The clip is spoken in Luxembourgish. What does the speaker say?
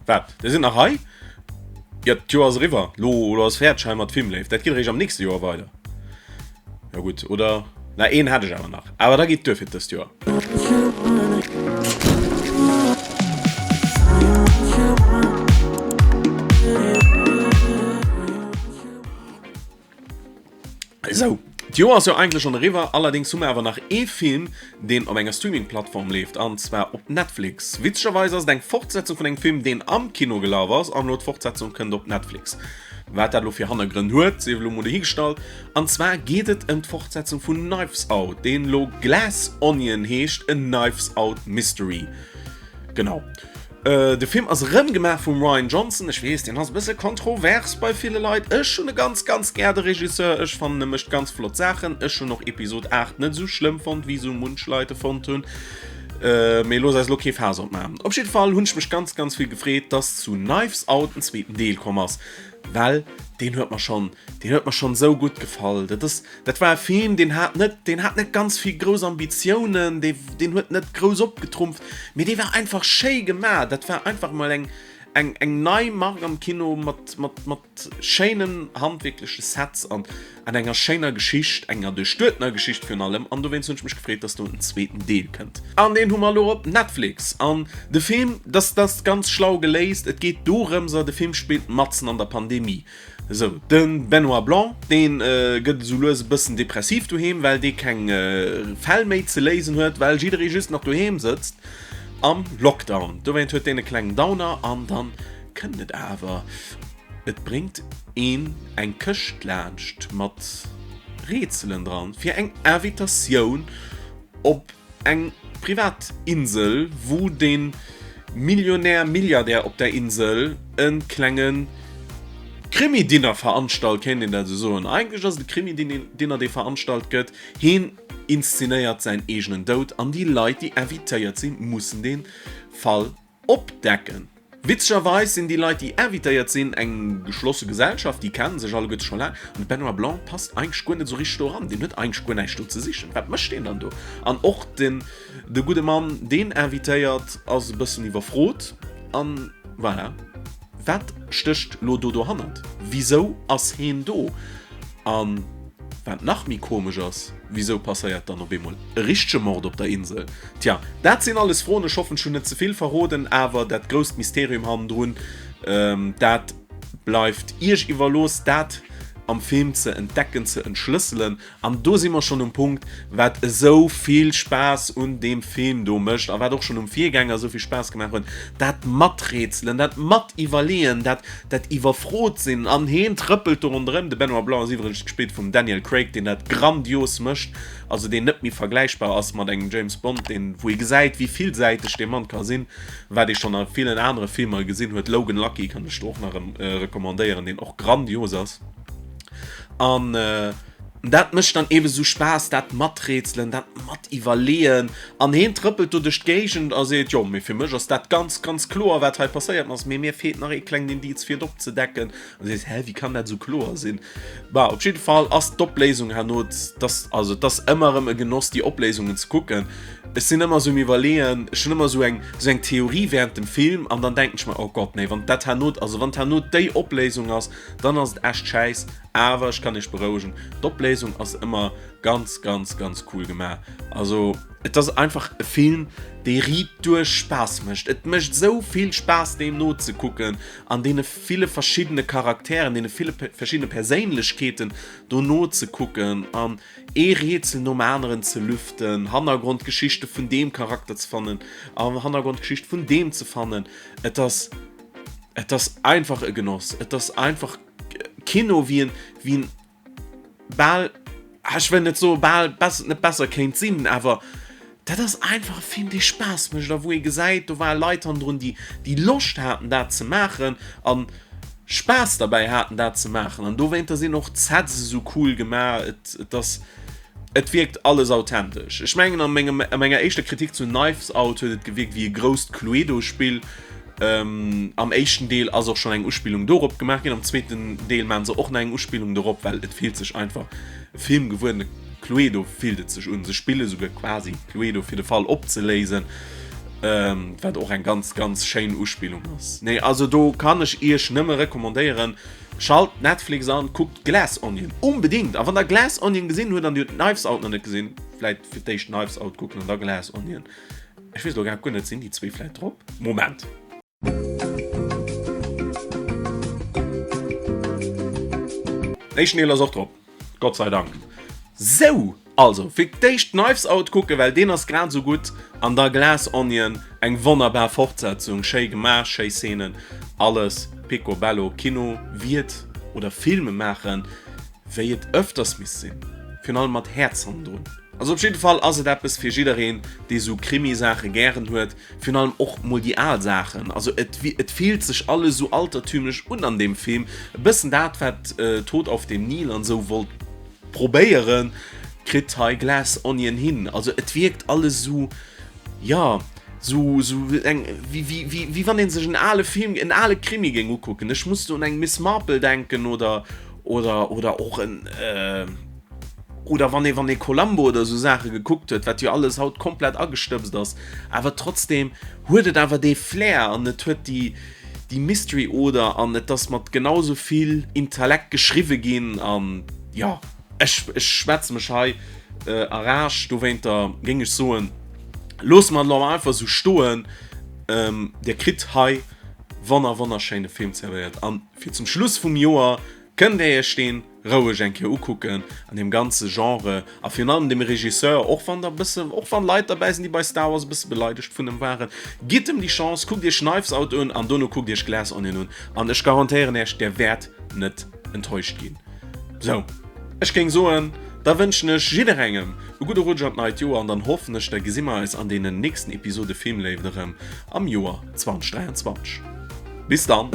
Wat? Dir sidd nach hei? Jo, d'Joer ass eriwwer. Lo, lo ass fäerdeg hei mat Filmléift. Dat geet eréischt am nächste Joer weider. Jo gutt, oder? Na, een hätt ech awer nach. Awer da geet duer fir dëst Joer. Esou, d'Joer ass jo eigentlech schonn eriwwer, allerdéngs hu mer awer nach ee Film, deen op enger Streaming-Plattform leeft, an zwar op Netflix. Witzegerweis ass et eng Fortsetzung vun engem Film, deen am Kino gelaf ass, an elo d'Fortsetzung kënnt op Netflix. Wat dat elo fir Hannergrënn huet, sief elo mol dohigestallt. An zwar geet et ëm d'Fortsetzung vun Knives Out, deen elo Glass Onion heescht, A Knives Out Mystery. Genau. De Film ass erëm gemaach vum Rian Johnson. Ech weess, deen ass e bësse kontrovers bei ville Leit. Ech hunn e ganz, ganz gär, de Regisseur. Ech fannen, e mécht ganz flott Saachen. Ech hunn och Episod 8 net esou schlëmm fonnt, wéi esou munch Leit e fonnt hunn. Mee looss eis elo kee Faass opmaachen. Op jidde Fall hunn ech mech ganz, ganz vill gefreet, dass zu Knives Out en zweeten Deel komm ass, well deen huet mer schonn, deen huet mer schonn esou gutt gefall. Dat ass Dat war e Film, deen hat net, deen hat net ganz vill grouss Ambitiounen, dee, deen huet net grouss opgetrumpft, mee dee war einfach schéi gemaach. Dat war einfach mol eng, eng, eng nei Mark am Kino mat, mat, mat schéinen handwierkleche Sets an, an enger schéiner Geschicht, enger duerchduetener Geschicht virun allem. An dowéinst hunn ech mech gefreet, dass do en zweeten Deel kënnt. An deen hu mer elo op Netflix. An de Film, dass, dass ganz schlau geléist. Et geet dorëmser, de Film spillt matzen an der Pandemie. Esou, de Benoit Blanc, dee gëtt esou lues e bëssen depressiv doheem, well dee keng Fäll méi ze léisen huet, well jidderee just nach doheem sëtzt am Lockdown. Dowéint huet deen e klengen Downer an dann kënnt et awer, et bréngt een eng Këscht laanscht mat Rätselen dran, fir eng Invitatioun op Eng privat Insel, wou de Millionär, Milliardär op der Insel e klenge Krimi-Dinner veranstalt, kéint een dat esou soen. Eigentlech ass et e Krimi-Dinner, dee veranstalt gëtt. Hien inszenéiert säin eegenen Doud an déi Leit, déi invitéiert sinn, mussen dee Fall Opdecken. Witzegerweis sinn déi Leit, déi invitéiert sinn, eng geschlosse Gesellschaft, déi kennen sech alleguerte scho laang. An de Benoit Blanc passt eigentlech guer net esou richteg do eran. Deen huet eigentlech guer näischt do ze sichen. Wat mécht deen dann do? An och den, de gudde Mann, deen invitéiert, ass e bëssen iwwerfrot. An voilà. Wat stécht lo do dohannert? Wisou ass heen do? An wat nach méi komesch ass, Wisou passéiert dann op eemol e richtege Mord op der Insel? Tja, dat sinn alles Froen. Ech hoffen, ech hunn net ze vill verroden, awer dat grousst Mysterium hannendrun, dat bleift iech iwwerlooss, dat am Film ze entdecken, ze entschlësselen. An do si mer schonn um Punkt, wat esou vill Spaass un deem Film do mécht a wat och schonn um Virgänger esou vill Spaass gemaach huet, dat Maträtselen, dat Matiwwerleeën, dat dat iwwerfrot sinn an heen trëppelt do ronderëm. De Benoit Blanc ass iwwregens gespillt vum Daniel Craig, deen dat grandios mécht, also deen net méi vergläichbar ass mat engem James Bond, deen, wou ee gesäit, wéi villsäiteg dee Mann ka sinn, wat ee schonn a villen anere Filmer gesinn huet. Logan Lucky kann ech do och nach erëm recommandéieren, deen och grandios ass. An dat mécht dann eebe sou Spaass, dat Maträtselen, dat Matiwwerleeën. An heen trëppelt do duerch d'Géigend a seet, Jo, mee fir mech ass dat ganz, ganz kloer, wat hei passéiert ass, mee mir feelt nach ee klengen Indiz, fir et opzedecken. An du sees, Hä, wéi kann dat esou kloer sinn? Bah, op jidde Fall ass d'Opléisung herno, dass, also et ass ëmmer erëm e Genoss, déi Opléisungen ze kucken. Ech sinn ëmmer esou um Iwwerleeën, ech hunn ëmmer esou eng, esou eng Theorie während dem Film an dann denken ech mer, Oh Gott, nee, wann dat herno, also wann herno déi Opléisung ass, dann ass et echt schäiss, awer ech kann iech berouegen, d'Opléisung ass ëmmer ganz ganz ganz cool gemaach. Also et ass einfach e Film dee riit duerch Spaass mécht. Et mécht esou vill Spaass deem nozekucken an deene ville verschiddene Charakteren, deene ville verschiddene Perséinlechkeeten do nozekucken an ee Rätsel nom aneren ze lüften, Hannergrondgeschichte vun deem Charakter ze fannen an Hannergrondgeschicht vun deem ze fannen. Et ass. Et ass einfach e Genoss. Et ass einfach Kino, wéi en, wéi en bal, ah, ech wëll net soe bal bess, net besser kéint sinn, awer dat ass einfach e Film, dee Spaass mécht a wou ee gesäit, do ware Leit hannendrun, déi, déi Loscht haten, dat ze maachen an Spaass derbäi haten, dat ze maachen. An dowéinter sinn och d'Sets esou cool gemaach. Et, et ass. Et wierkt alles authentesch. Ech mengen an mengem, a menger éischter Kritik zu Knives Out huet et gewierkt wéi e grousst Cluedo-Spill. Ähm, am éischten Deel ass och schonn eng Uspillung dorop gemaach ginn, am zweeten Deel maachen se och nach eng Uspillung dorop, well et fillt sech einfach e Film gewuerdene Cluedo fillt et sech un. Se spille souguer quasi Cluedo fir de Fall opzeléisen. Wat och eng ganz ganz schéin Uspillung ass. Nee also do kann ech iech nëmme recommandéieren, schalt Netflix an, kuckt Glass Onion unbedingt. A wann der Glass Onion gesinn hutt an dir hutt Knives Out nach net gesinn, vläit fir d'éischt Knives Out kucken an da Glass Onion. Ech weess elo grad guer net, sinn déi zwee vläit drop? Moment. Den éischten Deel ass och drop, Gott sei Dank. Sou, also fir d'éischt Knives Out kucken, well deen ass grad esou gutt, an da Glass Onion, eng wonnerbar Fortsetzung, schéi gemaach, schéi Szenen, alles picobello. Kino wiert oder Filme maachen, wéi et ëfters misst sinn, virun allem mat Häerz hannendrun. Also op jidde Fall ass et eppes fir jiddereen, dee sou Krimisaache gären huet, Virun allem och mol déi al Saachen, also et et fillt sech alles sou altertümlech un an deem Film, e bëssen dat wat Tod auf dem Nil an sou wollt probéieren, kritt hei Glass Onion hin, also et wierkt alles sou, jo sou sou eng wéi wéi wéi wéi wann een sech en ale Film, en ale Krimi géing ukucken. Ech muss do un eng Miss Marple denken oder oder oder och en. Oder wann ee wann ee Columbo oder esou Saache gekuckt huet, wat jo alles haut komplett agestëbst ass, awer trotzdem huet et awer dee Flair an et huet déi déi Mystery-Oder an et ass mat genau sou vill Intellekt geschriwwe ginn an jo, ech ech schwätze mech hei a Rage, dowéinter géing ech soen, loosse mer et elo einfach esou stoen, Dir kritt hei wonner wonnerschéine Film zerwéiert an fir zum Schluss vum Joer kënnt Dir Iech deen roueg eng Kéier ukucken an deem ganze Genre a virun allem dem Regisseur, och wann der bësse, och wann Leit derbäi sinn, déi bei Star Wars e bësse beleidegt vun em waren, gitt em déi Chance, kuckt iech Knives Out un an dono kuckt iech Glass Onion un an ech garantéieren iech, där wäert net enttäuscht ginn. Sou, ech géing soen, da wënschen ech jidderengem e gudde Rutsch an d'neit Joer an dann hoffen ech, da gesi mer eis an deenen nächsten Episode Filmléift erëm am Joer 2023. Bis dann!